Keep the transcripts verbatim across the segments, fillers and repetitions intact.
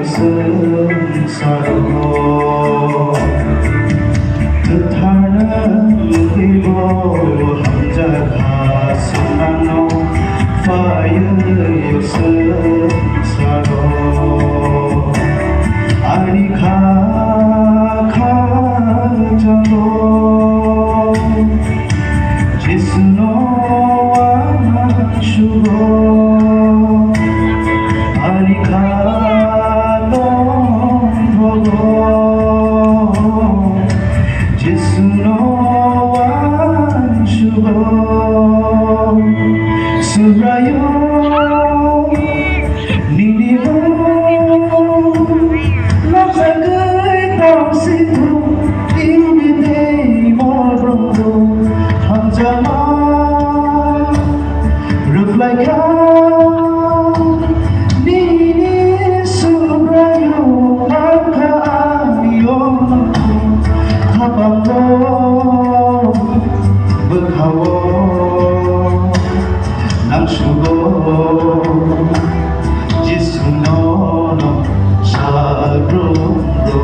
Swngcharo kwthar wngwi bo hamjakha swngno phaiwi swngcharo. Ani kha kha jango Jisuno ang sugo, ani kha tongthogo, Jisuno ang sugo. Subraiyung, nini mung nokjagwi tongsi thung, nini tei morok hamjakma rwphlaikha. Nini Subraiyung mankha ani o khapangno bwkhao. Nang sugo Jisuno no salbrum do.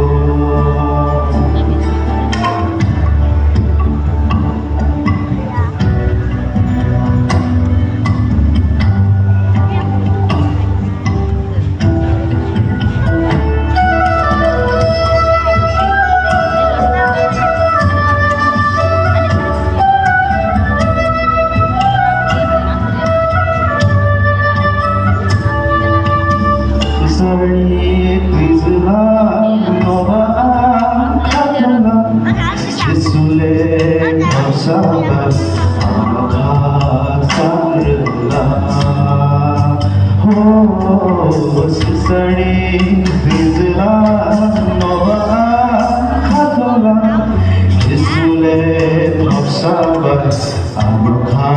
Isarni twijla noba ang khatungla, Jisule khorsa ba ang kha sangrwla. Ho, Isarni twijla noba ang khatungla, Jisule khorsa ba Abo kha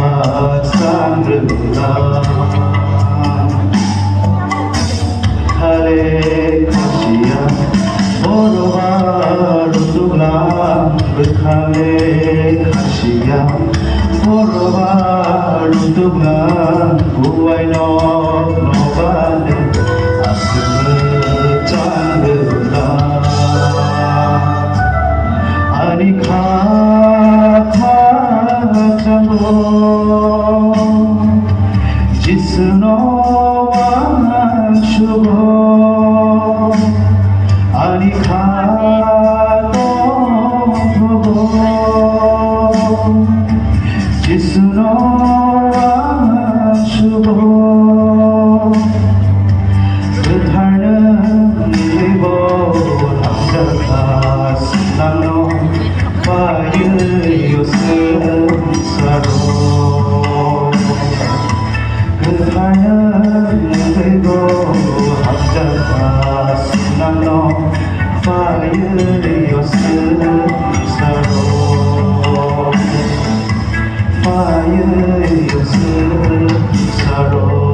sangrwla. Khale khasiya boroba rutublang, khale khasiya boroba rutublang, buai nok nobale aswk changrwla. Ani kha kha chango Jisuno ang sugo. Ani kha tongthogo Jisuno ang sugo. Kwthar nungwi bo hamjakha swngno phaiwi o swngcharo. Kwthar nungwi bo hamjakha swngno phaiwi o swngcharo. Phaiwi o swngcharo.